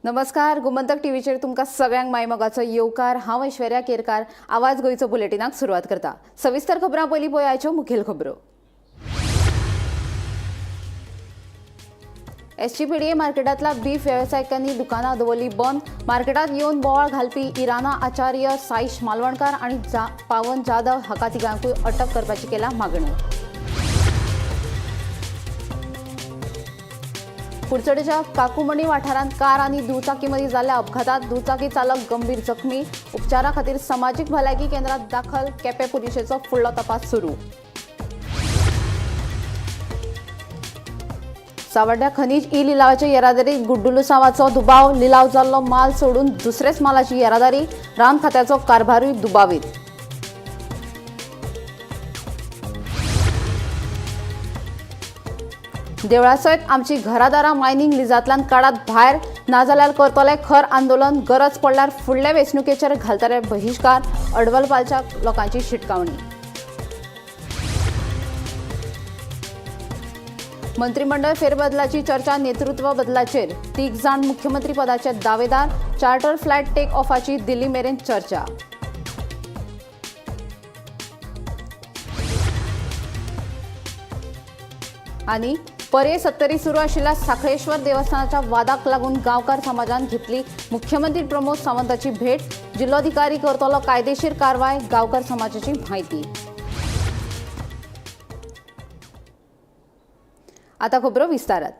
नमस्कार, गोमंतक टीव्हीचेर तुमकां सगळ्यांक मायमोगाचो येवकार. हांव ऐश्वर्या केरकार आवाज गोंयचो बुलेटिनाक सुरवात करता. सविस्तर खबरां पयलीं पळयाच्यो मुखेल खबरो. एसजीपीडीए मार्केटांतल्या बीफ वेवसायिकांनी दुकानां दवरली बंद. मार्केटात येवन बोवाळ घालपी इराना आचार्य, साईश मालवणकार आनी पावन जाधव हाका तिगांकूय अटक करपाची केल्या मागणी. कुडचडेच्या काकुमणी वाठारांत कार आनी दुचाकी मदीं जाल्ल्या अपघातात दुचाकी चालक गंभीर जखमी. उपचारा खातीर समाजीक भलायकी केंद्रात दाखल. केपें पुलिशेचो फुडलो तपास सुरू. सावर्ड्या खनीज ई लिलावाच्या येरादारीत गुड्डुलुसावाचो दुबाव. लिलाव जाल्लो माल सोडून दुसरेच मालाची येरादारी. रान खात्याचो कारभारूय दुबावीत. देवळासयत आमची घरादारां मायनिंग लिजांतल्यान काडात भायर, नाजाल्यार करतले खर आंदोलन. गरज पडल्यार फुडले वेंचणुकेचेर घालतले बहिश्कार. अडवलपालच्या लोकांची शिटकावणी. मंत्रिमंडळ फेरबदलाची चर्चा नेतृत्व बदलाचेर. 3 जाण मुख्यमंत्री पदाचे दावेदार. चार्टर फ्लायट टेक ऑफाची दिल्ली मेरेन चर्चा. आनी पर्ये सत्तरी सुरू आशिल्ल्या साखळेश्वर देवस्थानाच्या वादाक लागून गांवकार समाजान घेतली मुख्यमंत्री प्रमोद सावंताची भेट. जिल्लोधिकारी करतलो कायदेशीर कारवाय. गांवकार समाजाची म्हायती. आता खबरो विस्तारात.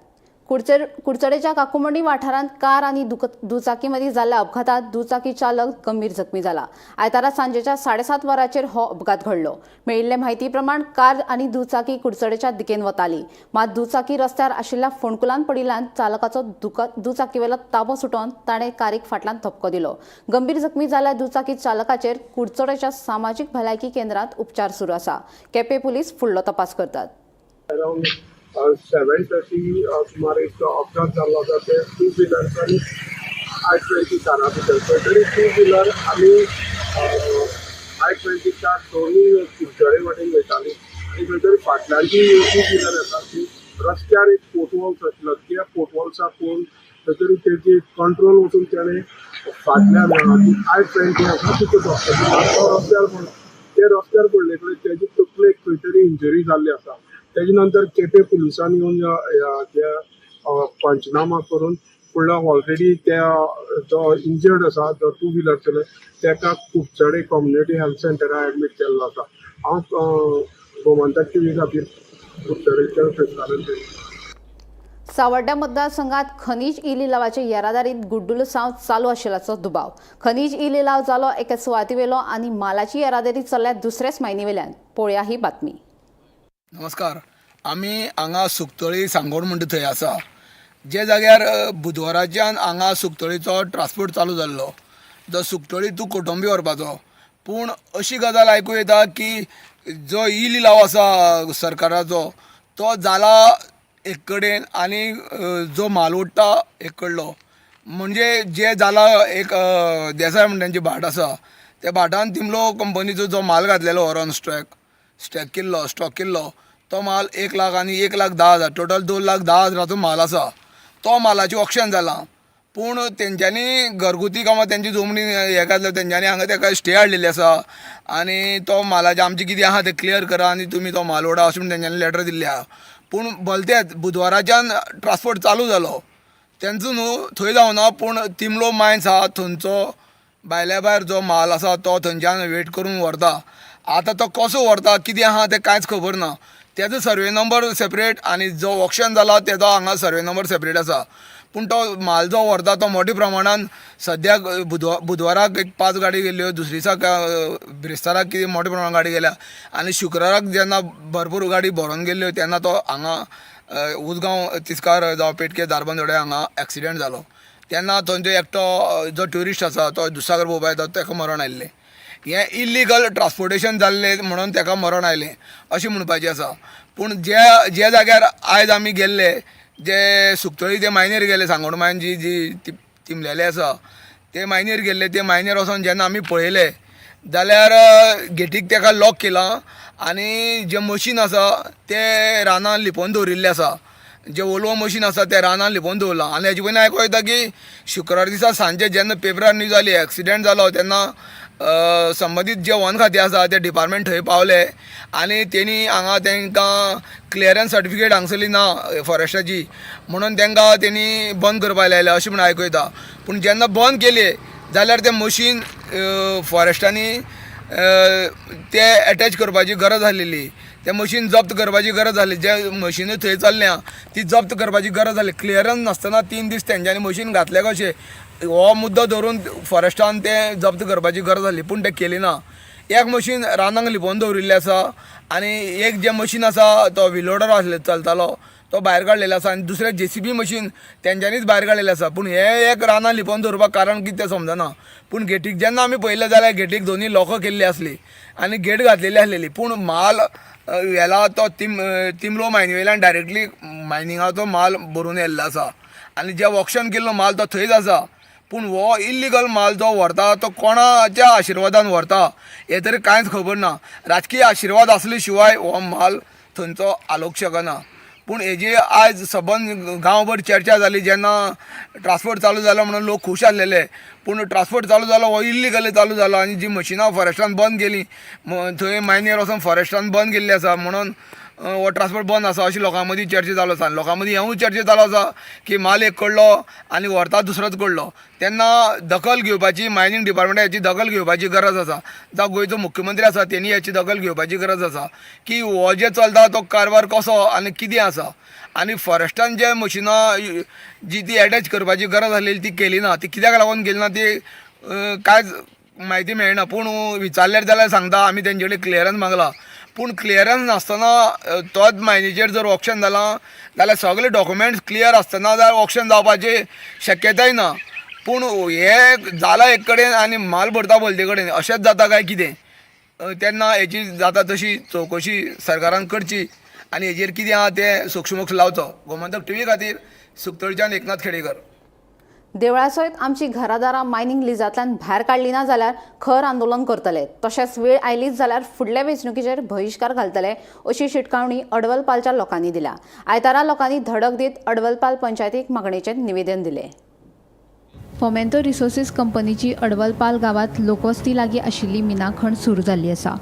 कुडचडेच्या काकुमंडी वाठारांत कार आनी दुचाकी मदीं जाल्ल्या अपघातात दुचाकी चालक गंभीर जखमी जाला. आयतारा सांजेच्या 7:30 वरांचेर हो अपघात घडलो. मेळिल्ले म्हायती प्रमाण कार आनी दुचाकी कुडचडेच्या दिकेन वताली. मात दुचाकी रस्त्यार आशिल्ल्या फोंडकुलान पडिल्ल्यान चालकाचो दुचाकीवेलो ताबो सुटोवन ताणें कारीक फाटल्यान धपको दिलो. गंभीर जखमी जाल्ल्या दुचाकी चालकाचेर कुडचडेच्या सामाजीक भलायकी केंद्रांत उपचार सुरू आसा. केपें पुलीस फुडलो तपास करतात. अराउंड 7:30 सुमार एक अपघात जाल्लो आसा. ते टू व्हिलर्स आनी i20 कारा भितर खंय तरी टू व्हिलर आनी i20 car दोनूय कुडचडे वाटेन वयताली आनी खंय तरी फाटल्यान जी टू व्हिलर आसा ती रस्त्यार एक पोटवॉल्स आशिल्लो. त्या पोटवॉल्साक पळोवन खंय तरी तेजी कंट्रोल वचून तेणें फाटल्यान ती i20 आसा तिका धपको. रस्त्यार पडलो. ते रस्त्यार पडले कडेन तेजी तकलेक खंय तरी इंजरी जाल्ली आसा. तेजे नंतर केपें पुलिसांनी येवन त्या पंचनामा करून फुडलो ऑलरेडी त्या जो इंजर्ड आसा, जो टू व्हिलर चलय तेका कुडचडे कम्युनिटी हेल्थ सेंटराक एडमीट केल्लो आसा. हांव गोमंतक टीव्ही खातीर कुडचडेच्या थंयसर. सावर्ड्या मतदारसंघात खनीज ई लिलावाचे येरादारीत गुड्डुलसांव चालू आशिल्ल्याचो दुबाव. खनीज ई लिलाव जालो एके सुवातीवेलो आनी मालाची येरादारी चल्ल्या दुसऱ्याच मायनीवेल्यान. पळोवया ही बातमी. नमस्कार, आमी हांगा सुकतळी सांगोड म्हणटा थंय आसा, जे जाग्यार बुधवाराच्यान हांगा सुकतळीचो ट्रान्सपोर्ट चालू जाल्लो, जो सुकतळी तूं कोटंबी व्हरपाचो. पूण अशी गजाल आयकूं येता की जो ई लिलाव आसा सरकाराचो तो जाला एक कडेन आनी जो म्हाल ओडटा एक कडलो. म्हणजे जे जाला एक देसाय म्हणटा तेंची भाट आसा, त्या भाटान तिमलो कंपनीचो जो म्हाल घातलेलो व्हरोन स्टॅक केल्लो, स्टॉक केल्लो तो माल 1 लाख आनी 1,10,000, टोटल 2,10,000 माल आसा. तो मालाची ऑक्शन जालां, पूण तेंच्यांनी घरगुती कामां तेंची जमनी हें घातल्या, तेंच्यांनी हांगा तेका स्टे हाडलेली आसा आनी तो मालाचे आमचें कितें आहा तें क्लियर करा आनी तुमी तो माल ओडा अशें म्हूण तेंच्यांनी लेटर दिल्ली आहा. पूण भलतेच बुधवाराच्यान ट्रान्सपोर्ट चालू जालो तेंचो न्हू थंय जावना, पूण तिमलो मायन्स आहा थंयचो भायल्या भायर जो माल आसा तो थंयच्यान वेट करून व्हरता. आतां तो कसो व्हरता कितें आहा तें कांयच खबर ना. तेजो सर्वे नंबर सेपरेट आनी जो ऑक्शन जाला तेजो हांगा सर्वे नंबर सेपरेट आसा. पूण तो म्हाल जो व्हरता तो मोठ्या प्रमाणान सद्याक बुधवाराक एक 5 गाडी गेल्ल्यो, दुसरे दिसाक बिरेस्ताराक कितें मोठ्या प्रमाणान गाडी गेल्या आनी शुक्राराक जेन्ना भरपूर गाडी भरोन गेल्ल्यो तेन्ना तो हांगा उजगांव तिस्कार जावं पेटके धारबांदोड्या हांगा एक्सिडेंट जालो. तेन्ना थंयचो एकटो जो ट्युरिस्ट आसा तो दुसागर पळोवपाक येता तेका मरण आयिल्लें. हें इल्लिगल ट्रान्सपोर्टेशन जाल्लें म्हणून तेका मरण आयलें अशें म्हणपाचें आसा. पूण जे जे जाग्यार आयज आमी गेल्ले, जे सुकतळी ते मायनीर गेले, सांगोड मायन जी जी तिमलेले आसा ते मायनीर गेल्ले, ते मायनीर वचोन जेन्ना आमी पळयले जाल्यार गेटीक तेका लॉक केलां आनी जें मशीन आसा तें रानान लिपोवन दवरिल्लें आसा. जे वोल्वो मशीन आसा तें रानान लिपोवन दवरलां. आनी हेजे पयलीं आयको येता की शुक्रार दिसा सांजे जेन्ना पेपरार न्यूज आली एक्सिडंट जालो तेन्ना संबंदीत जे वन खातें आसा ते डिपार्टमेंट थंय पावले आनी तेणी हांगा तांकां क्लियरन्स सर्टिफिकेट हांगसरली ना फॉरेस्टाची, म्हणून तांकां तेणी बंद करपाक लायलें अशें म्हूण आयको येता. पूण जेन्ना बंद केली जाल्यार तें मशीन फॉरेस्टांनी ते एटॅच करपाची गरज आसलेली, तें मशीन जप्त करपाची गरज आसली. जे मशिनूय थंय चल्ल्या ती जप्त करपाची गरज आसली. क्लियरन्स नासतना 3 दीस तेंच्यांनी मशीन घातलें कशें हो मुद्दो धरून फॉरेस्टान तें जप्त करपाची गरज आसली, पूण तें केली ना. एक मशीन रानांक लिपोवन दवरिल्लें आसा आनी एक जें मशीन आसा तो विलोडर आसले चलतालो तो भायर काडलेलो आसा आनी दुसरें जेसीबी मशीन तेंच्यांनीच भायर काडलेलें आसा. पूण हें एक रानां लिपोवन दवरपाक कारण कितें तें समजना. पूण गेटीक जेन्ना आमी पळयलें जाल्यार गेटीक दोनी लॉकां केल्ली आसली आनी गेट घातलेली आसलेली. पूण माल व्हेला तो तिमलो मायनी वयल्यान डायरेक्टली मायनिंगाचो माल भरून येल्लो आसा आनी जे ऑक्शन केल्लो माल तो थंयच आसा. पूण हो इल्लिगल माल जो व्हरता तो कोणाच्या आशिर्वादान व्हरता हें तरी कांयच खबर ना. राजकीय आशिर्वाद आसले शिवाय हो माल थंयचो हालोवंक शकना. पूण हेजी आयज सबंद गांवभर चर्चा जाली. जेन्ना ट्रान्सपोर्ट चालू जालो म्हणून लोक खूश आसलेले, पूण ट्रान्सपोर्ट चालू जालो हो इल्लिगल चालू जालो आनी जी मशिनां फॉरेस्टान बंद केली थंय मायनीर वचोन फॉरेस्टान बंद केल्ली आसा म्हणून हो ट्रान्सपोर्ट बंद आसा अशी लोकां मदीं चर्चा चालू आसा. आनी लोकां मदीं हेंवूय चर्चा चालू आसा की माल एक कडलो आनी व्हरता दुसरोच कडलो. तेन्ना दखल घेवपाची मायनींग डिपार्टमेंटान हेची दखल घेवपाची गरज आसा. जावं गोंयचो मुख्यमंत्री आसा तेणी हेची दखल घेवपाची गरज आसा की हो जे चलता तो कारभार कसो आनी कितें आसा. आनी फॉरेस्टान जे मशिनां जी ती एटॅच करपाची गरज आसलेली ती केली ना, ती कित्याक लागून केली ना ती कांयच म्हायती मेळना. पूण विचारल्यार जाल्यार सांगता आमी तेंचे कडेन क्लियरन्स मागला, पूण क्लियरन्स नासतना तोच मायनीचेर जर ऑक्शन जालां जाल्यार सगळे डॉक्युमेंट्स क्लियर आसतना जाल्यार ऑक्शन जावपाची शक्यताय ना. पूण हें जालां एक कडेन आनी माल भरता भलते कडेन अशेंच जाता काय कितें तेन्ना हेची जाता तशी चवकशी सरकारान करची आनी हेजेर कितें आहा तें सोक्षमोक्ष लावचो. गोमंतक टीव्ही खातीर सुकतळच्यान एकनाथ खेडेकर. देवळा सयत आमची घरादारां मायनींग लिजांतल्यान भायर काडली ना जाल्यार खर आंदोलन करतले, तशेंच वेळ आयलीच जाल्यार फुडल्या वेंचणुकीचेर बहिश्कार घालतले अशी शिटकावणी अडवलपालच्या लोकांनी दिल्या. आयतारा लोकांनी धडक दीत अडवलपाल पंचायतीक मागणेचें निवेदन दिलें. फोमेंतो रिसोर्सीस कंपनीची अडवलपाल गांवांत लोकवस्ती लागीं आशिल्ली मिना खण सुरू जाल्ली आसा.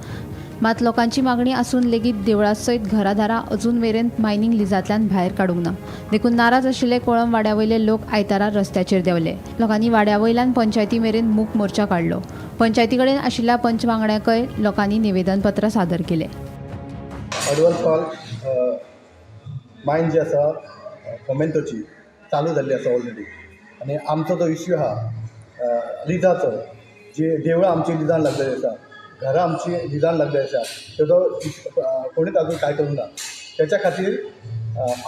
मात लोकांची मागणी आसून लेगीत देवळा सयत घरादारां अजून मेरेन मायनींग लिजांतल्यान भायर काडूंक ना. देखून नाराज आशिल्ले कोळंब वाड्या वयले लोक आयतारा रस्त्याचेर देंवले. लोकांनी वाड्या वयल्यान पंचायती मेरेन मूक मोर्चा काडलो. पंचायती कडेन आशिल्ल्या पंच वांगड्यांकय लोकांनी निवेदनपत्र सादर केलें. अडवलपाल मायन जी आसा फोमेंतोची चालू जाल्ली आसा ऑलरेडी आनी आमचो जो इश्यू आहा लिजाचो, जी देवळां आमची लिजान लागलेली आसा, घरां आमची लिजान लागलेली आसा, तेजो कोणीच आजून कांय करूंक ना. तेच्या खातीर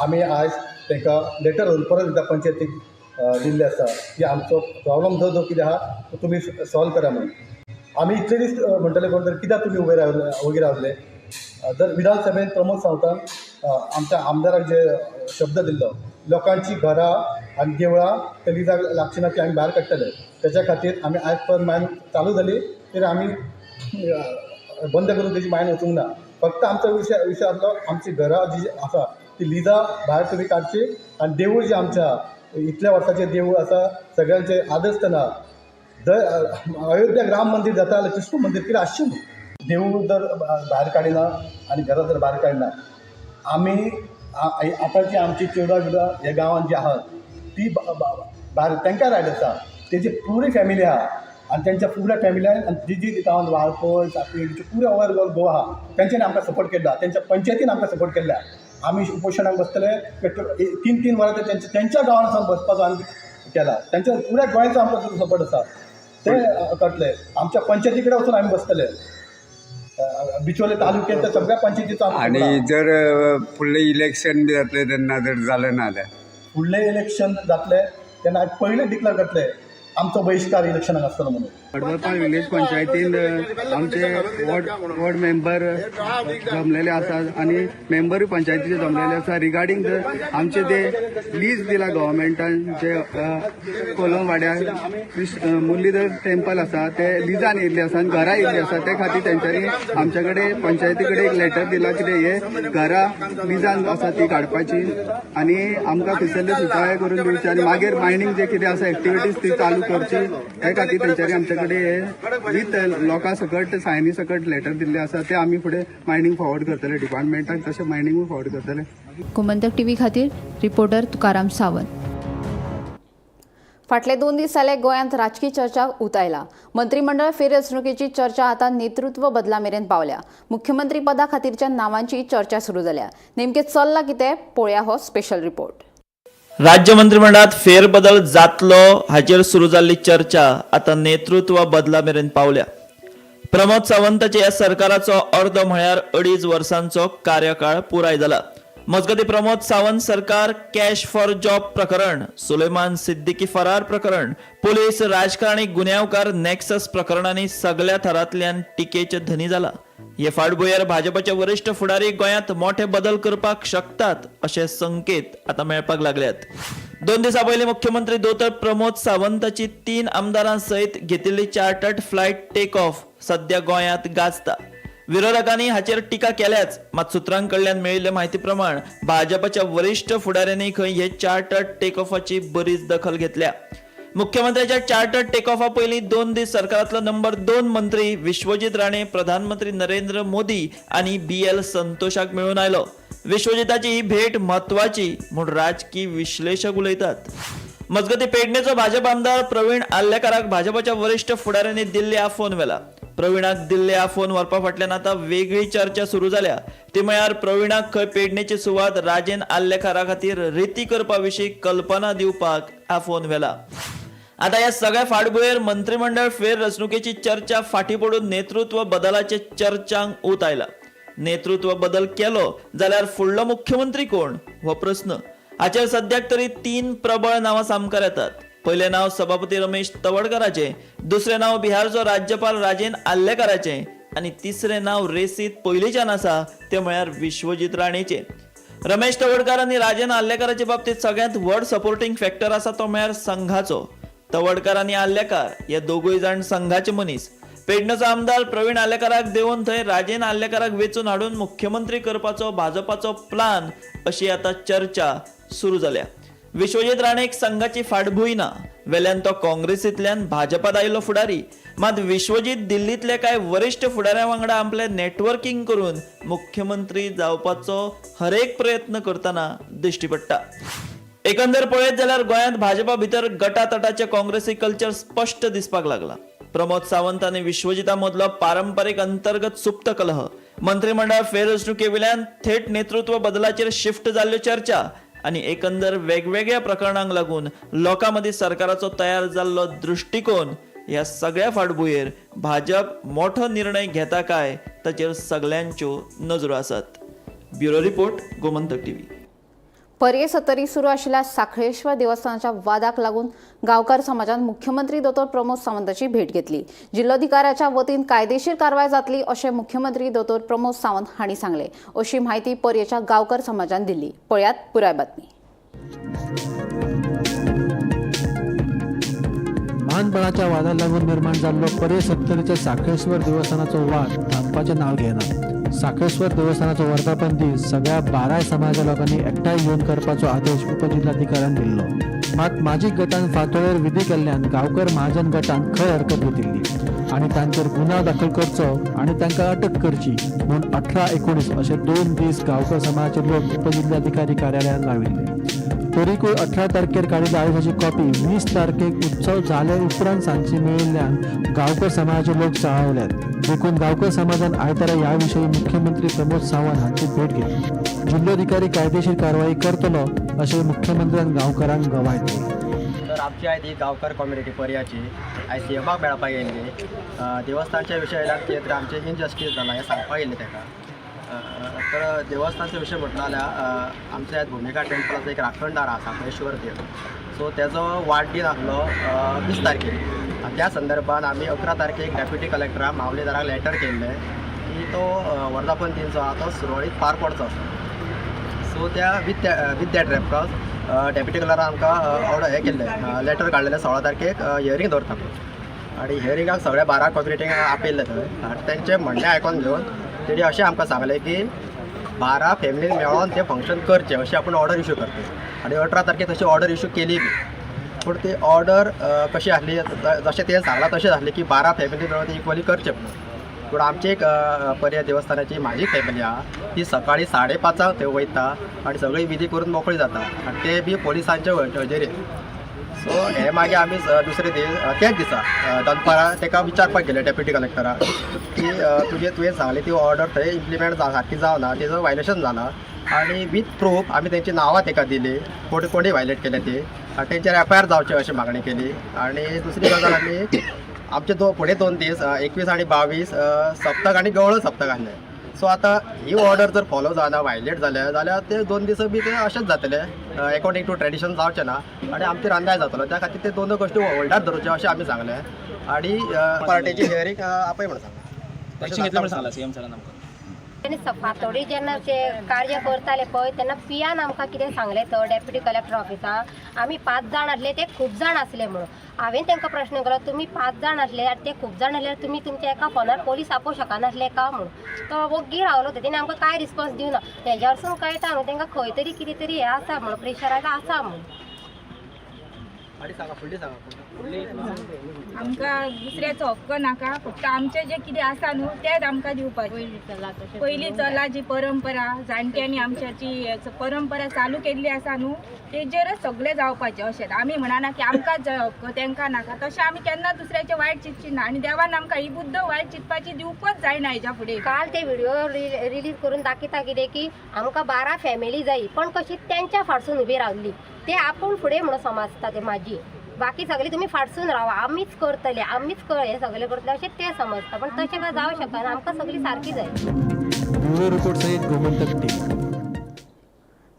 आमी आयज तांकां लेटर परत एकदां पंचायतीक दिल्लें आसा की आमचो प्रॉब्लम जो जो कितें आहा तो तुमी सॉल्व करा म्हणून. आमी इतले दीस म्हणटले कोण तर कित्याक तुमी उबे रावले वगीर रावले. जर विधानसभेन प्रमोद सावंतान आमच्या आमदाराक जे शब्द दिल्लो लोकांची घरां आनी देवळां ते लिजाक लागची ना ती आमी भायर काडटले, तेच्या खातीर आमी आयज पर्यंत मायन चालू जाली तरी आमी बंद करून तेजी मायन वचूंक ना. फक्त आमचो विशय विशय आसलो आमची घरां जी आसा ती लिजां भायर तुमी काडची आनी देवूळ जें आमचें आहा इतल्या वर्साचें देवूळ आसा सगळ्यांचें आदर्श ना. जंय अयोध्याक राम मंदीर जाता जाल्यार कृष्ण मंदीर कितें आसचें न्हू. देवूळ जर भायर काडिना आनी घरां जर भायर काडिना आमी आतांची आमची चेडवां बिडवां ह्या गांवांत जी आहात ती भायर तांकां रायट आसा, तेजी पुरी फॅमिली आहा आनी तेंच्या पुऱ्या फॅमिल्यान आनी जी जी गांवांत वाळपय साखळी पुऱ्या ओवर ऑल गोवा आहा तेंच्यांनी आमकां सपोर्ट केल्लो, तेंच्या पंचायतीन आमकां सपोर्ट केल्लो. आमी उपोशणाक बसतले 3-3 वरां ते तेंच्या गांवांत वचोन बसपाचो आमी केला. तेंच्या पुऱ्या गोंयचो आमकां सपोर्ट आसा ते करतले. आमच्या पंचायती कडेन वचून आमी बसतले, बिचोले तालुक्याच्या सगळ्या पंचायतीचो. आनी जर फुडलें इलेक्शन बी जातलें तेन्ना जर जालें ना जाल्यार फुडलें इलेक्शन जातलें तेन्ना पयलें डिक्लेर करतले आमचो बहिश्कार इलेक्शनाक आसतलो म्हणून. कडबर्पाळ विलेज पंचायतीन आमचे वॉर्ड वॉर्ड मेंबर जमलेले आसात आनी मेंबरूय पंचायतीचे जमलेले आसा रिगार्डींग आमचे ते लीज दिला गव्हर्मेंटान जे कोलम वाड्यार मुरलीधर टेम्पल आसा ते लिजान येयल्ले आसा आनी घरां येयल्ली आसा. ते खातीर तेंच्यांनी आमच्या कडेन पंचायती कडेन एक लेटर दिला कितें हे घरां लिजान आसा ती काडपाची आनी आमकां थंयसरले सुटावे करून दिवचे आनी मागीर मायनींग जे कितें आसा एक्टिविटीज ती चालू करची. हे खातीर तेंच्यांनी आमचे कडेन हे विथ लोकां सकट सायनी सकट लेटर दिल्ले आसा ते आमी फुडें मायनींग फॉरवर्ड करतले डिपार्टमेंटाक, तशें मायनिंगूय फॉरवर्ड करतले. गोमंतक टीव्ही खातीर रिपोर्टर तुकाराम सावंत. फाटले 2 दीस जाले गोंयांत राजकी चर्चा उतायला. मंत्रिमंडळ फेररचणुकेची चर्चा आतां नेतृत्व बदला मेरेन पावल्या. मुख्यमंत्री पदा खातीरच्या नावांची चर्चा सुरू जाल्या. नेमकें चल्लां कितें पळोवया हो स्पेशल रिपोर्ट. राज्य मंत्रिमंडळात फेरबदल जातलो हाचेर सुरू जाल्ली चर्चा आतां नेतृत्व बदला मेरेन पावल्या. प्रमोद सावंताच्या ह्या सरकाराचो अर्दो म्हळ्यार 2.5 वर्सांचो कार्यकाळ पुराय जाला. मजगतीं प्रमोद सावंत सरकार कॅश फॉर जॉब प्रकरण, सुलेमान सिद्दीकी फरार प्रकरण, पोलीस राजकारणी गुन्यांवकार नॅक्सस प्रकरणांनी सगल्या थरांतल्यान टिकेचे धनी जाला. हे फाटभुंयेर भाजपाचे वरिश्ठ फुडारी गोंयांत मोठे बदल करपाक शकतात अशे संकेत आतां मेळपाक लागल्यात. 2 दिसां पयलीं मुख्यमंत्री दोतोर प्रमोद सावंताची 3 आमदारां सयत घेतिल्ली चार्टर्ड फ्लायट टेक ऑफ सद्या गोंयांत गाजता. विरोधकांनी हाचेर टिका केल्याच, मात सुत्रां कडल्यान मेळिल्ले म्हायती प्रमाण भाजपाच्या वरिश्ठ फुडाऱ्यांनी खंय हे चार्टर्ड टेक ऑफाची बरीच दखल घेतल्या. मुख्यमंत्र्याच्या चार्टर्ड टेक ऑफा पयलीं 2 दीस सरकारांतलो नंबर 2 मंत्री विश्वजीत राणे प्रधानमंत्री नरेंद्र मोदी आनी BL संतोषाक मेळून आयलो. विश्वजिताची ही भेट म्हत्वाची म्हूण राजकी विश्लेशक उलयतात. मजगतीं पेडणेचो भाजप आमदार प्रवीण आर्लेकाराक भाजपाच्या वरिश्ठ फुडाऱ्यांनी दिल्ली आफोवन व्हेला. प्रवीणाक दिल्ले आफोवन व्हरपा फाटल्यान आतां वेगळी चर्चा सुरू जाल्या. ती म्हळ्यार प्रवीणाक खंय पेडणेची सुवात राजेन आर्लेकारा खातीर रिती करपा विशीं कल्पना दिवपाक आफोवन व्हेला. आतां ह्या सगळ्या फाटभुंयेर मंत्रिमंडळ फेररचणुकेची चर्चा फाटीं पडून नेतृत्व बदलाचे चर्चांक ऊत आयला. नेतृत्व बदल केलो जाल्यार फुडलो मुख्यमंत्री कोण हो प्रस्न. हाचेर सद्याक तरी 3 प्रबळ नांवां सामकार येतात. पयलें नांव सभापती रमेश तवडकाराचें, दुसरें नांव बिहारचो राज्यपाल राजेन आर्लेकाराचें आनी तिसरें नांव रेसीत पयलींच्यान आसा तें म्हळ्यार विश्वजीत राणेचें. रमेश तवडकार आनी राजेन आर्लेकाराचे बाबतींत सगळ्यांत व्हड सपोर्टींग फॅक्टर आसा तो म्हळ्यार संघाचो. तवडकार आनी आर्लेकार हे दोगूय जाण संघाचे मनीस. पेडणेचो आमदार प्रवीण आर्लेकाराक देवून थंय राजेन आर्लेकाराक वेंचून हाडून मुख्यमंत्री करपाचो भाजपाचो प्लान अशी आतां चर्चा सुरू जाल्या. विश्वजीत राणेक संघाची फाटभूंय ना, वेल्यान तो काँग्रेसींतल्यान भाजपात आयिल्लो फुडारी. मात विश्वजीत दिल्लींतल्या कांय वरिश्ठ फुडाऱ्यां वांगडा आपलें नेटवर्कींग करून मुख्यमंत्री जावपाचो हरेक प्रयत्न करतना दिश्टी पडटा. एकंदर पळयत जाल्यार गोंयांत भाजपा भितर गटातटाचे काँग्रेसी कल्चर स्पश्ट दिसपाक लागला. प्रमोद सावंत आनी विश्वजिता मदलो पारंपरीक अंतर्गत सुप्त कलह, मंत्रिमंडळ फेररचणुके वयल्यान थेट नेतृत्व बदलाचेर शिफ्ट जाल्ल्यो चर्चा आनी एकंदर वेगवेगळ्या प्रकरणांक लागून लोकां मदीं सरकाराचो तयार जाल्लो दृश्टिकोन ह्या सगळ्या फाटभुंयेर भाजप मोठो निर्णय घेता काय ताचेर सगल्यांच्यो नजरो आसात. Bureau report, Gomantak TV. Parye Sattari सुरू आशिल्ल्या साखळेश्वर देवस्थानाच्या वादाक लागून गांवकार समाजान मुख्यमंत्री दोतोर प्रमोद सावंताची भेट घेतली. जिल्लोधिकाऱ्याच्या वतीन कायदेशीर कारवाय जातली अशें मुख्यमंत्री दोतोर प्रमोद सावंत हांणी सांगलें. अशी म्हायती पर्येच्या गांवकार समाजान दिली. पळयात पुराय बातमी. मानबळाच्या वादाक लागून निर्माण जाल्लो पर्ये सत्तरीच्या साखळेश्वर देवस्थानाचो वाद थांबपाचें नांव घेना. साखळेश्वर देवस्थानाचो वर्धापन दीस सगळ्या 12 समाजा लोकांनी एकठांय येवन करपाचो आदेश उपजिल्हाधिकाऱ्यान दिल्लो. मात माजी गटान फांतोडेर विधी केल्ल्यान गांवकर महाजन गटान खर हरकत घेतिल्ली आनी तांचेर गुन्यांव दाखल करचो आनी तांकां अटक करची म्हूण 18, 19 अशे 2 दीस गांवकर समाजाचे लोक उपजिल्हाधिकारी कार्यालयान राविल्ले. तरीकूय 18 तारखेर काडिल्ल्या आदेशाची कॉपी 20 तारखेक उत्सव जाले उपरांत सांजची मेळिल्ल्यान गांवकर समाजाचे लोक चाळवल्यात. देखून गांवकर समाजान आयतारा ह्या विशयी मुख्यमंत्री प्रमोद सावंत हांची भेट घेतली. जिल्लोधिकारी कायदेशीर कारवाई करतलो अशें मुख्यमंत्र्यान गांवकारांक गवाय दिली. तर आमची आयज ही गांवकर कम्युनिटी पर्याची आयज सी एमाक मेळपाक येयल्ली. देवस्थानच्या विशयान कितें तरी आमचें इनजस्टीस जालां हें सांगपाक येयल्लें ताका. तर देवस्थानचे विशय म्हटलो जाल्यार आमच्या भुमिका टेम्पलाचो एक राखणदार आसा साखळेश्वर देव. सो तेजो वाडदीस आसलो 20 तारखेर आनी त्या संदर्भान आमी 11 तारखेक डेप्युटी कलेक्टराक मामलेदाराक लेटर केल्लें की तो वर्धापन दीन जो आहा तो सुरळीत पार पडचो. सो त्या with that reference deputy कलेक्टरान आमकां ऑर्डर हें केल्लें, लेटर काडलेलें 16 तारखेक हियरींग दवरता म्हणून. आनी हियरिंगाक सगळ्या 12 कम्युनिटींक आपयल्ले थंय आनी तेंचें म्हणणें आयकोन घेवन तेणी अशें आमकां सांगलें की 12 फॅमिलीन मेळोन तें फंक्शन करचें अशें आपूण ऑर्डर इशू करता. आनी 18 तारखेक तशी ऑर्डर इशू केली बी, पूण ती ऑर्डर कशी आसली, जशें तें सांगलां तशें आसलें की 12 फॅमिली मेळोन ती इक्वली करचें म्हणून. पूण आमची एक पर्या देवस्थानाची म्हाजी फॅमिली आहा ती सकाळी 5:30 थंय वयता आनी सगळी विधी करून मोकळी जाता आनी ते बी पोलिसांचे हजेरेन. सो हे मागीर आमी दुसरे दीस त्याच दिसा दनपारां ताका विचारपाक गेले डेप्युटी कलेक्टराक की तुजें तुवें सांगलें ती ऑर्डर थंय इम्प्लिमेंट सारकी जावना, तेजो वायलेशन जाला आनी वीथ प्रूफ आमी तेंची नांवां ताका दिली, कोणी कोणी वायलेट केल्या ती, आनी तेंचेर एफ I R जावचें अशी मागणी केली. आनी दुसरी गजाल, आमी आमचे फुडें 2 दीस 21 आनी 22 सप्तक आनी गवळण सप्तक आसलें. सो आतां ही ऑर्डर जर फॉलो जायना, वायलेट जाल्या जाल्यार ते 2 दीस बी ते अशेंच जातले, एकॉर्डिंग टू ट्रेडिशन जावचें ना आनी आमचेर अन्याय जातलो. त्या खातीर ते दोनूय गोश्टी होल्डार धरच्यो अशें आमी सांगलें आनी पार्टेची हियरींग आपय म्हणून सांगलें. आनी फातोडी जेन्ना ते कार्य करताले पळय तेन्ना पियान आमकां कितें सांगलें थंय डेप्युटी कलेक्टर ऑफिसान, आमी 5 जाण आसले ते खूब जाण आसले म्हणून. हांवें तांकां प्रश्न केलो, तुमी 5 जाण आसले आनी ते खूब जाण आसले, तुमी तुमच्या एका फोनार पोलीस आपोवंक शकनासले का म्हणून. तो वोग्गी रावलो, तेणी आमकां कांय रिस्पॉन्स दिवना. हेज्या वरसून कळटा न्हू तांकां खंय तरी कितें तरी हें आसा म्हणून, प्रेशराक आसा म्हणून. आनी सांगा, फुडली सांगा. आमकां दुसऱ्याचो हक्क नाका, फक्त आमचें जें कितें आसा न्हू तेंच आमकां दिवपाचें. पयलीं चला जी परंपरा जाणट्यांनी आमच्याची परंपरा चालू केल्ली आसा न्हू तेजेरच सगळें जावपाचें. अशें आमी म्हणना की आमकां जाय हक्क तेंकां नाका, तशें आमी केन्ना दुसऱ्याचें वायट चिंतची ना आनी देवान आमकां ही बुद्द वायट चिंतपाची दिवपच जायना हेज्या फुडें. काल ते व्हिडिओ रिलीज करून दाखयता कितें की आमकां 12 फॅमिली जायी, पण कशी तेंच्या फाटसून उबी रावली ते आपूण फुडें म्हणून समजता ते माझी, बाकी सगळी तुमी फाटसून रावा, आमीच करतले, आमीच हे सगळे करतले अशें ते समजता. पण तशें काय जावं शकना, आमकां सगळी सारकी जाय. ब्युरो रिपोर्ट सहित गोमंतक टीम.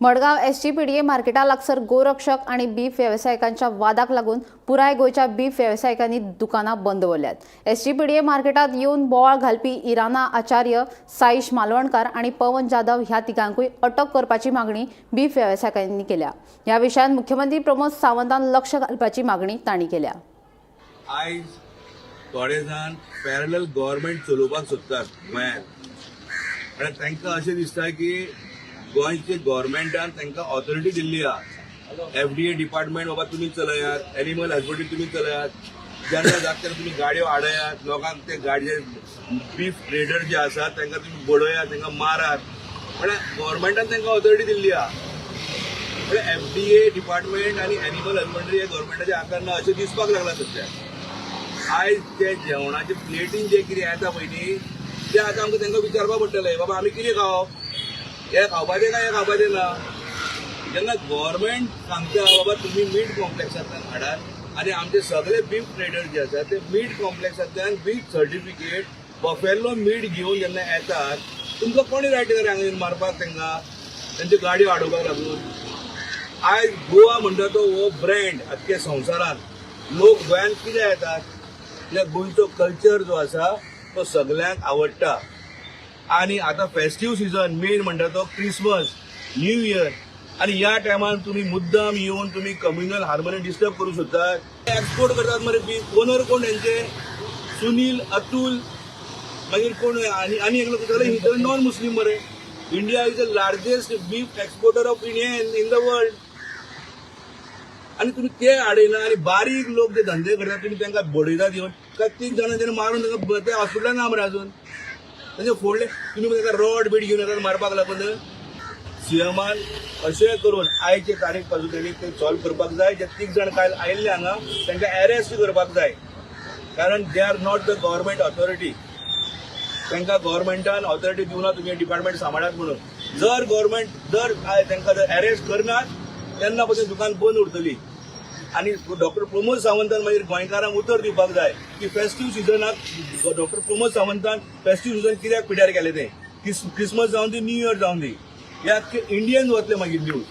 मडगांव एसजीपीडीए मार्केटा लागसर गोरक्षक आणि बीफ वेवसायिकांच्या वादाक लागून पुराय गोंयच्या बीफ वेवसायिकांनी दुकानां बंद दवरल्यात. एसजीपीडीए मार्केटात येवन बोवाळ घालपी इराना आचार्य, साईश मालवणकार आणि पवन जाधव ह्या तिगांकूय अटक करपाची मागणी बीफ वेवसायिकांनी केल्या. ह्या विशयान मुख्यमंत्री प्रमोद सावंतान लक्ष घालपाची मागणी तांणी केल्या. आयज थोडे जाण पॅरलल गव्हर्मेंट चलोवपाक सोदतात गोंयांत आनी तांकां अशें दिसता की गोंयचे गव्हर्मेंटान तांकां ऑथॉरिटी दिल्ली आहा. एफडीए डिपार्टमेंट बाबा तुमी चलयात, एनिमल हजबंडरी तुमी चलयात, जेन्ना जाता तेन्ना तुमी गाडयो आडयात, लोकांक ते गाडये बीफ ट्रेडर जे आसात तांकां तुमी बडयात, तांकां मारात. म्हळ्यार गव्हर्मेंटान तांकां ऑथॉरिटी दिल्ली आहा. म्हळ्यार एफडीए डिपार्टमेंट आनी एनिमल हजबंडरी हे गव्हर्मेंटाच्या हातान ना अशें दिसपाक लागलां सद्या. आयज ते जेवणाचे प्लेटीन जे कितें येता पळय न्ही, ते आतां आमकां तांकां विचारपाक पडटलें, बाबा आमी कितें खावप, हे खावपाचें काय हे खावपाचें ना. जेन्ना गव्हर्मेंट सांगता बाबा तुमी मीट कॉम्प्लेक्सांतल्यान हाडात आनी आमचे सगळे बीफ ट्रेडर जे आसात ते मीट कॉम्प्लेक्सांतल्यान बीफ सर्टिफिकेट बफेलो मीट घेवन जेन्ना येतात, तुमकां कोणी रायट दिला हांगा येवन मारपाक तांकां, तांच्यो गाडयो आडोवपाक लागून? आयज गोवा म्हणटा तो हो ब्रँड आख्खे संवसारांत. लोक गोंयांत कित्याक येतात? कित्याक गोंयचो कल्चर जो आसा तो सगल्यांक आवडटा. आनी आतां फेस्टीव सिजन मेन म्हणटा तो क्रिसमस, न्यू इयर, आनी ह्या टायमार तुमी मुद्दाम येवन तुमी कम्युनल हार्मनी डिस्टर्ब करूंक सोदतात. एक्सपोर्ट करतात मरे बीफ. ओनर कोण तेंचे? सुनील, अतुल, मागीर कोण आनी आनी एकलो सगळे नॉन मुस्लीम मरे. India is the largest beef exporter of India in the world. आनी तुमी ते आडयना आनी बारीक लोक जे धंदे करतात तुमी तांकां बडयतात येवन. काय तीग जाणां तेणें मारून तांकां ते हॉस्पिटलान ना मरे अजून, तांचे फोडले. तुमी तांकां रॉड बीड घेवन येतात मारपाक लागून. सीएमान अशें करून आयचे तारीख पासून तेणी ते सॉल्व करपाक जाय. जे तीग जाण काल आयिल्ले हांगा तांकां अरेस्ट करपाक जाय, कारण they are not the government authority. तांकां गव्हर्मेंटान ऑथॉरिटी दिवना तुमी डिपार्टमेंट सांबाळात म्हणून. जर गव्हर्मेंट जर तांकां जर अरेस्ट करनात तेन्ना पासून दुकान बंद उरतली. आनी डॉक्टर प्रमोद सावंतान मागीर गोंयकारांक उतर दिवपाक जाय की फेस्टीव सिजनाक डॉक्टर प्रमोद सावंतान फेस्टीव सिजन कित्याक पिड्यार केलें तें. क्रिसमस जावन दी, न्यू इयर जावन दी, हे आख्खे इंडियन वतले मागीर न्यूज.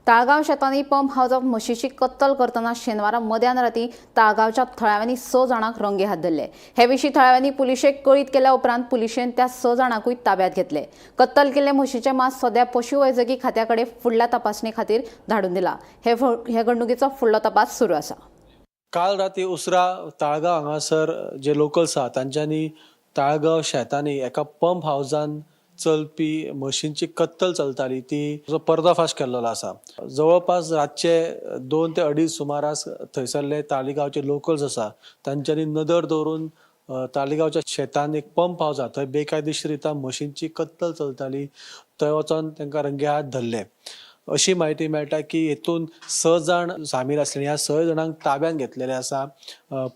ताळगांव शेतांनी पंप हावजात म्हशीची कत्तल करतना शेनवारा मध्यान राती ताळगांवच्या थळाव्यांनी 6 जाणांक रंगे हात धरले. हे विशीं थळाव्यांनी पुलिशेक कळीत केल्या उपरांत पुलिशेन त्या 6 जाणांकूय ताब्यात घेतले. कत्तल केल्ले म्हशीचें मांस सद्या पशुवैजकी खात्या कडेन फुडल्या तपासणे खातीर धाडून दिला. हे घडणुकीचो फुडलो तपास सुरू आसा. काल राती उसरा ताळगांव हांगासर जे लोकल्स आहा तांच्यांनी ताळगांव शेतांनी एका पंप हावजान चलपी म्हशींची कत्तल चलताली ती पर्दाफाश केल्लो आसा. जवळपास रातचे 2 ते 2.5 सुमारास थंयसरले तालिगांवचे लोकल्स आसा तांच्यांनी नदर दवरून तालिगांवच्या शेतान एक पंप हावज आसा थंय बेकायदेशीर रित्या म्हशींची कत्तल चलताली थंय वचोन तांकां रंगे हात धरले. अशी म्हायती मेळटा की हेतून 6 जाण सामील आसले. ह्या 6 जाणांक ताब्यात घेतलेले आसा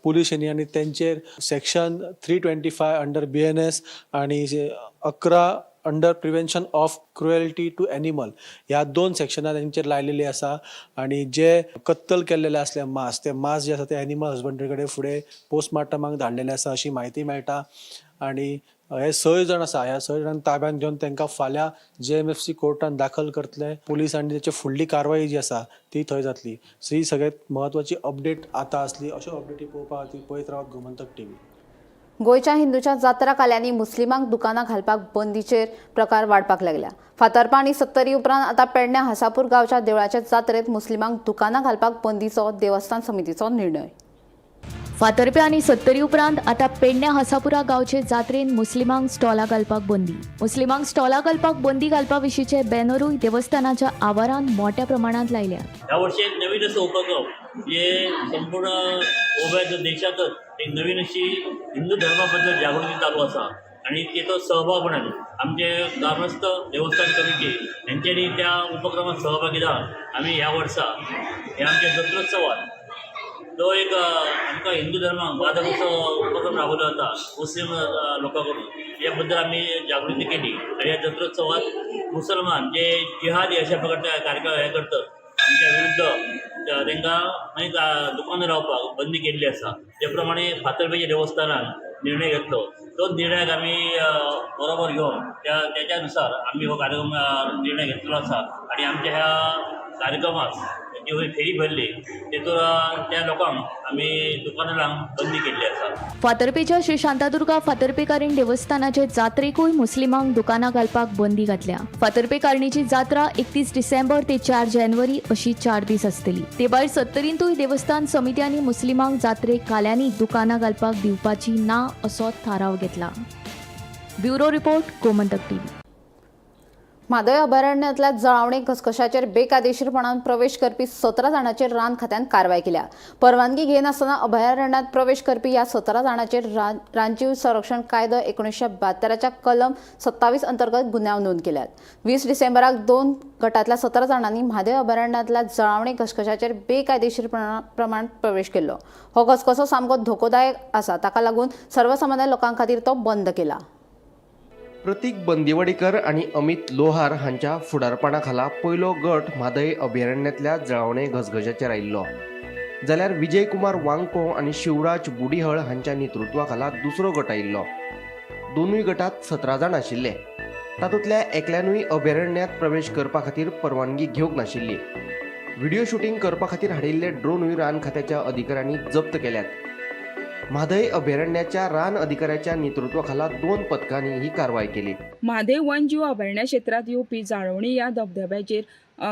पुलिशेंनी आनी तेंचेर सेक्शन 325 अंडर BNS आनी 11 under prevention of cruelty to animal ह्या 2 सेक्शनां तेंचेर लायलेली आसा. आनी जे कत्तल केल्लेले आसले मांस, ते मांस जे आसा ते एनिमल हजबंड्री कडेन फुडें पोस्टमार्टमाक धाडलेले आसा अशी म्हायती मेळटा. आनी हे 6 जाण आसा, ह्या 6 जाणांक ताब्यात घेवन तांकां फाल्यां JMFC कोर्टान दाखल करतले पुलीस आनी तेची फुडली कारवाय जी आसा ती थंय जातली. सो ही सगळ्यात म्हत्वाची अपडेट आतां आसली. अश्यो अपडेटी पळोवपा खातीर पळयत रावात गोमंतक टीव्ही. गोंयच्या हिंदूच्या जात्रा काल्यांनी मुस्लिमांक दुकानां घालपाक बंदीचेर प्रकार वाडपाक लागल्या. फातर्पा आनी सत्तरी उपरांत आतां पेडण्या हसापूर गांवच्या देवळाच्या जात्रेत मुस्लिमांक दुकानां घालपाक बंदीचो देवस्थान समितीचो निर्णय. फातर्पे आनी सत्तरी उपरांत आतां पेडण्या हसापुरा गांवचे जात्रेन मुस्लिमांक स्टॉलां घालपाक बंदी. मुस्लिमांक स्टॉलां घालपाक बंदी घालपा विशींचे बॅनरूय देवस्थानाच्या आवारांत मोठ्या प्रमाणांत लायल्या. ह्या वर्षी एक नवीन असो उपक्रम जे संपूर्ण उभ्या देशातच एक नवीन अशी हिंदू धर्माबद्दल जागृती चालू आसा आणि तेचो सहभाग म्हणून आमचे ग्रामस्थ देवस्थान कमिटी यांच्यानी त्या उपक्रमात सहभागी जावन आमी ह्या वर्सा हे आमच्या जत्रोत्सवात जो एक आमकां हिंदू धर्माक बाधक असो उपक्रम राबवलो जाता मुस्लीम लोकां कडून, ह्या बद्दल आमी जागृती केली. आनी ह्या जत्रोत्सवात मुसलमान जे जिहादी अशा प्रकारचे कार्यक्रम हे करतात आमच्या विरुद्ध तांकां मागीर दुकानां रावपाक बंदी केल्ली आसा. जे प्रमाणे फातर्पेच्या देवस्थानान निर्णय घेतलो तो निर्णयाक आमी बरोबर घेवन त्याच्या नुसार आमी हो कार्यक्रम निर्णय घेतलेलो आसा. आनी आमच्या ह्या कार्यक्रमाक जी फेरी भरली तेतून त्या लोकांक आमी दुकानां बंदी केल्ली आसा. फातर्पेच्या श्री शांतादुर्गा फातर्पेकारीण देवस्थानाचे जात्रेकूय मुस्लिमांक दुकानां घालपाक बंदी घातल्या. फातर्पेकारणीची जात्रा 31 डिसेंबर ते 4 जानेवारी अशी 4 दीस आसतली. ते भायर सत्तरींतूय देवस्थान समित्यांनी मुस्लिमांक जात्रेक काल्यांनी दुकानां घालपाक दिवपाची ना असो थाराव घेतला. Bureau report, Gomantak TV. Mhadei अभयारण्यांतल्या जळावणे घसघशाचेर बेकायदेशीरपणान प्रवेश करपी 17 जाणांचेर रान खात्यान कारवाय केल्या. परवानगी घेनासतना अभयारण्यांत प्रवेश करपी ह्या 17 जाणांचेर रानजीव संरक्षण कायदो 1972च्या कलम 27 अंतर्गत गुन्यांव नोंद केल्यात. 20 डिसेंबराक 2 गटांतल्या 17 जाणांनी म्हादय अभयारण्यांतल्या जळावणे घसघशाचेर बेकायदेशीरप्रमाण प्रवेश केल्लो. हो घसघसो सामको धोकोदायक आसा, ताका लागून सर्वसामान्य लोकां खातीर तो बंद केला. प्रतीक बंदिवाडीकर आनी अमित लोहार हांच्या फुडारपणा खाला पयलो गट म्हादय अभयारण्यांतल्या जळावणे घसघशाचेर आयिल्लो, जाल्यार विजय कुमार वांको आनी शिवराज बुडीहळ हांच्या नेतृत्वा खाला दुसरो गट आयिल्लो. दोनूय गटात 17 जाण आशिल्ले. तातूंतल्या एकल्यानूय अभयारण्यांत प्रवेश करपा खातीर परवानगी घेवंक नाशिल्ली. व्हिडिओ शुटींग करपा खातीर हाडिल्ले ड्रोनूय रान खात्याच्या अधिकाऱ्यांनी जप्त केल्यात. म्हादय अभयारण्याच्या रान अधिकाऱ्याच्या नेतृत्वाखाला 2 पथकांनी ही कारवाय केली. म्हादय वनजीव अभयारण्य क्षेत्रांत येवपी जाळवणी ह्या धबधब्याचेर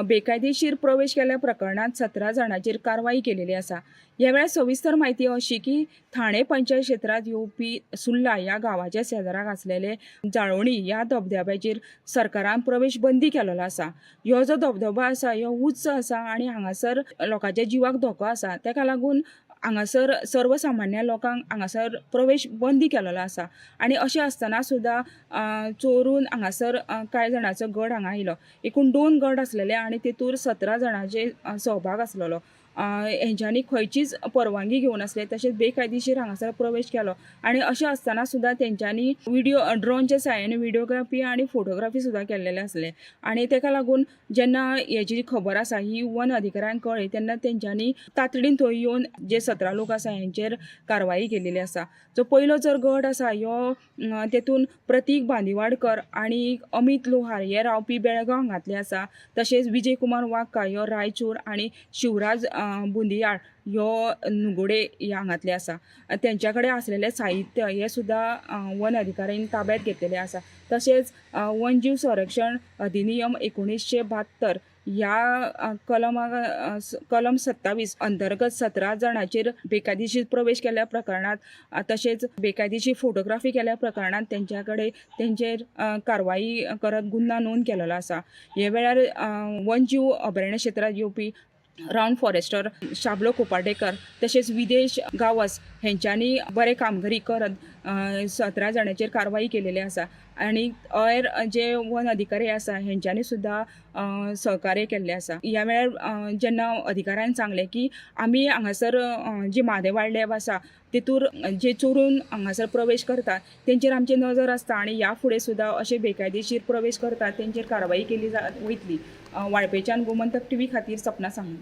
बेकायदेशीर प्रवेश केल्ल्या प्रकरणांत 17 जाणांचेर कारवाय केलेली आसा. ह्या वेळार सविस्तर म्हायती अशी की ठाणे पंचायत क्षेत्रांत येवपी सुर्ला ह्या गांवाच्या शेजाराक आसलेले जाळवणी ह्या धबधब्याचेर सरकारान प्रवेश बंदी केलेलो आसा. ह्यो जो धबधबो आसा ह्यो उंच आसा आनी हांगासर लोकांच्या जिवाक धोको आसा. तेका लागून हांगासर सर्वसामान्य लोकांक हांगासर प्रवेश बंदी केलेलो आसा. आनी अशें आसतना सुद्दां चोरून हांगासर कांय जाणांचो गड हांगा आयलो. एकूण 2 गड आसलेले आनी तेतूर 17 जाणांचे सहभाग आसलेलो. हेंच्यांनी खंयचीच परवानगी घेवनासले, तशेंच बेकायदेशीर हांगासर प्रवेश केलो आनी अशें आसतना सुद्दां तेंच्यांनी विडियो ड्रोनच्या साहाय्यान विडियोग्राफी आनी फोटोग्राफी सुद्दां केल्लेले आसले. आनी तेका लागून जेन्ना हेजी खबर आसा ही वन अधिकाऱ्यांक कळ्ळी तेन्ना तेंच्यांनी तातडीन थंय येवन जे 17 लोक आसा हेंचेर कारवाई केलेली आसा. जो पयलो जर गट आसा ह्यो तेतून प्रतीक बांदिवाडकर आनी अमीत लोहार हे रावपी बेळगांव हांगांतले आसा, तशेंच विजय कुमार वाक्का ह्यो रायचूर आनी शिवराज बुंदियाळ ह्यो नुगोडे ह्या हांगांतले आसा. तेंच्या कडेन आसलेलें साहित्य हें सुद्दां वन अधिकाऱ्यांनी ताब्यांत घेतलेलें आसा. तशेंच वनजीव संरक्षण अधिनियम 1972 ह्या कलम 27 अंतर्गत 17 जाणांचेर बेकायदेशीर प्रवेश केल्ल्या प्रकरणांत तशेंच बेकायदेशीर फोटोग्राफी केल्ल्या प्रकरणांत तेंच्या कडेन तेंचेर कारवाई करत गुन्यांव नोंद केलेलो आसा. हे वेळार वनजीव अभयारण्य क्षेत्रांत येवपी रावंड फॉरेस्टर शाबलो कोपार्डेकर तशेंच विदेश गांवस हेंच्यांनी बरे कामगिरी करत 17 जाणांचेर कारवाई केलेली आसा आनी हेर जे वन अधिकारी आसा हेंच्यांनी सुद्दां सहकार्य केल्लें आसा. ह्या वेळार जेन्ना अधिकाऱ्यान सांगलें की आमी हांगासर जी म्हादय वायल्ड लायफ आसा तेतूर जे चोरून हांगासर प्रवेश करतात तेंचेर आमची नजर आसता आनी ह्या फुडें सुद्दां अशे बेकायदेशीर प्रवेश करतात तेंचेर कारवाई केली वयतली. वाळपेच्यान गोमंतक टीव्ही खातीर सपना सांगू.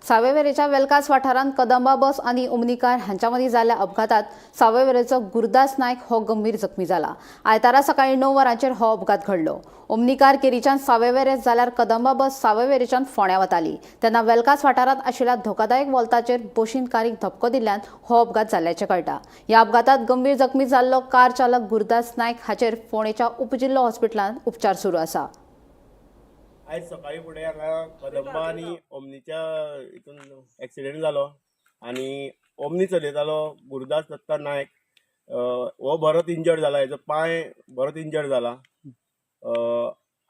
सावयवेरेच्या वेलकास वाठारांत कदंबा बस आनी ओमनी कार हांच्या मदीं जाल्ल्या अपघातात सावयवेरेचो गुरदास नायक हो गंभीर जखमी जाला. आयतारा सकाळीं 9 वरांचेर हो अपघात घडलो. ओमनी कार केरीच्यान सावयवेरे जाल्यार कदंबा बस सावयवेरेच्यान फोंड्या वताली तेन्ना वेलकास वाठारांत आशिल्ल्या धोकादायक वोल्ताचेर बशीन कारीक धपको दिल्ल्यान हो अपघात जाल्ल्याचें कळटा. ह्या अपघातात गंभीर जखमी जाल्लो कार चालक गुरदास नायक हाचेर फोंडेच्या उपजिल्लो हॉस्पिटलांत उपचार सुरू आसा. आयज सकाळी फुडें हांगा कदंबा आनी ओमनीच्या हितून एक्सिडेंट जालो आनी ओमनी चलयतालो गुरुदास दत्ता नायक हो बरोच इंजर्ड जाला, हेजो पांय बरोच इंजर्ड जाला.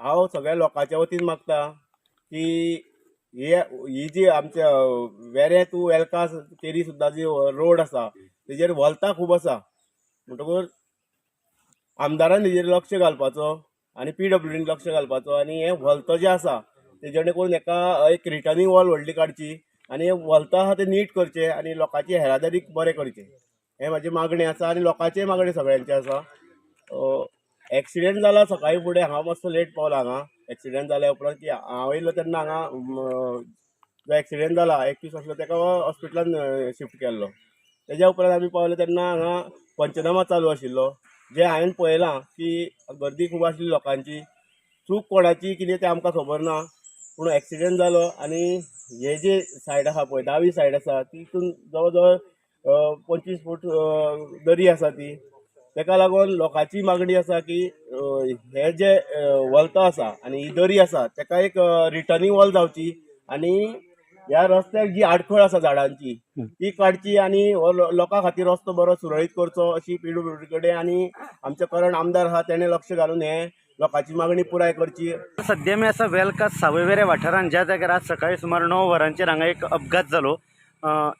हांव सगळ्या लोकांच्या वतीन मागता की ही जी आमच्या वेरें टू वेलकास केरी सुद्दां जी रोड आसा तेजेर वोल्तां खूब आसा, म्हणटकूच आमदारान तेजेर लक्ष घालपाचो आनी पीडब्ल्यूडीन लक्ष घालपाचो आनी हें व्हलतो जें आसा तें जेणे करून हेका एक रिटर्निंग वॉल व्हडली काडची आनी हें व्हलतो आसा तें नीट करचें आनी लोकांची येरादारी बरें करचें, हें म्हाजी मागणें आसा आनी लोकांचेय मागणें सगळ्यांचें आसा. एक्सिडेंट जाला सकाळीं फुडें हांव मातसो लेट पावलो हांगा. एक्सिडेंट जाल्या उपरांत की हांव येयलो तेन्ना हांगा जो एक्सिडेंट जाला एकवीस आसलो तेका हॉस्पिटलान शिफ्ट केल्लो. तेज्या उपरांत आमी पावले तेन्ना हांगा पंचनामा चालू आशिल्लो. जे हांवें पळयलां की गर्दी खूब आसली लोकांची, चूक कोणाची कितें तें आमकां खबर ना, पूण एक्सिडेंट जालो आनी हे जे सायड आसा पळय दावी सायड आसा तितून जवळ जवळ 25 फूट दरी आसा ती, तेका लागून लोकांची मागणी आसा की हे जे वलतो आसा आनी ही दरी आसा तेका एक रिटर्निंग वॉल जावची आनी ह्या रस्त्याक जी आडखळ आसा झाडांची ती काडची आनी हो लोकां खातीर रस्तो बरो सुरळीत करचो अशी पीडब्ल्यूडी कडेन आनी आमचे करंट आमदार आसा तेणें लक्ष घालून हे लोकांची मागणी पुराय करची. सद्या आमी आसा वेलकास सावयवेरे वाठारांत, ज्या जाग्यार आज सकाळी सुमार 9 वरांचेर हांगा एक अपघात जालो.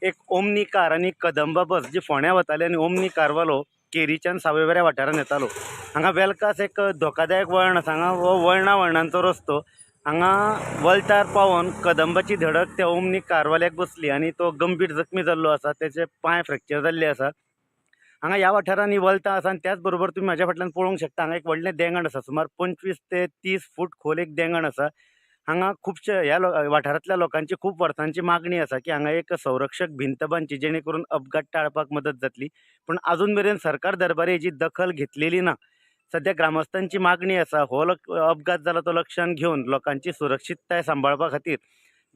एक ओमनी कार आनी कदंबा बस जी फोंड्या वताली आनी ओमनी कारवालो केरीच्यान सावयवेऱ्या वाठारांत येतालो. हांगा वेलकास एक धोकादायक वळण आसा, हांगा हो वळणा वळणांचो रस्तो. हांगा वल्तार पावोन कदंबाची धडक त्या ओमनी कारवाल्याक बसली आनी तो गंभीर जखमी जाल्लो आसा, तेचे पांय फ्रॅक्चर जाल्ले आसा. हांगा ह्या वाठारांत ही वल्तां आसा आनी त्याच बरोबर तुमी म्हाज्या फाटल्यान पळोवंक शकता हांगा एक व्हडलें देंगण आसा, सुमार 25 ते 30 फूट खोल एक देंगण आसा. हांगा खुबशे ह्या वाठारांतल्या लोकांची खूब वर्सांची मागणी आसा की हांगा एक संरक्षक भिंत बांदची जेणे करून अपघात टाळपाक मदत जातली, पूण आजून मेरेन सरकार दरबारी हेजी दखल घेतलेली ना. सद्या ग्रामस्थांची मागणी आसा हो अपघात जाला तो लक्षांत घेवन लोकांची सुरक्षितताय सांबाळपा खातीर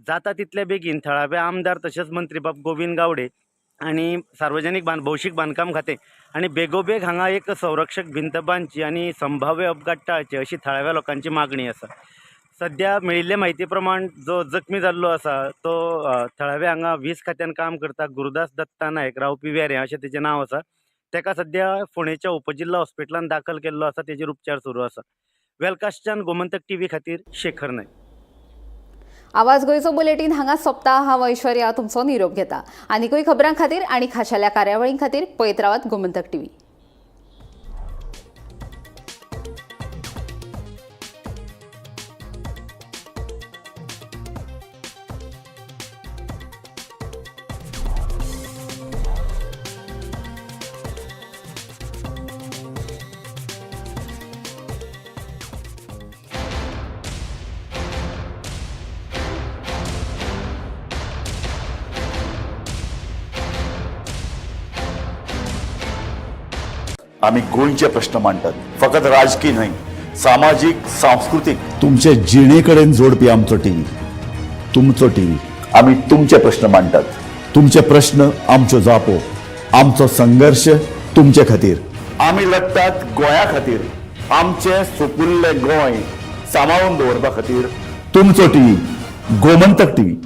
जाता तितले बेगीन थळावे आमदार तशेंच मंत्री बाब गोविंद गावडे आनी सार्वजनीक भौशीक बांदकाम खातें आनी बेगोबेग हांगा एक संरक्षक भिंत बांदची आनी संभाव्य अपघात टाळचे अशी थळाव्या लोकांची मागणी आसा. सद्या मेळिल्ले म्हायती प्रमाण जो जखमी जाल्लो आसा तो थळावे हांगा वीज खात्यान काम करता गुरुदास दत्ता नायक रावपी वेरें अशें तेजें नांव आसा. तेका सद्या फोंडेच्या उपजिल्लो हॉस्पिटलान दाखल केल्लो आसा, तेजेर उपचार सुरू आसा. वेलकासच्यान गोमंतक टीव्ही खातीर शेखर नायक. आवाज गोंयचो बुलेटीन हांगा सोंपता. हांव ऐश्वर्या तुमचो निरोप घेता. आनीकूय खबरां खातीर आनी खाशेल्या कार्यावळीं खातीर पळयत रावात गोमंतक टीव्ही. आमी गोंयचे प्रश्न मांडटात, फकत राजकीय न्हय, सामाजीक, सांस्कृतीक, तुमचे जिणे कडेन जोडपी आमचो टीव्ही, तुमचो टीव्ही. आमी तुमचे प्रश्न मांडटात, तुमचे प्रश्न आमच्यो जापो, आमचो संघर्श तुमचे खातीर. आमी लढटात गोंया खातीर, आमचें सुपुल्लें गोंय सांबाळून दवरपा खातीर. तुमचो टीव्ही, गोमंतक टीव्ही.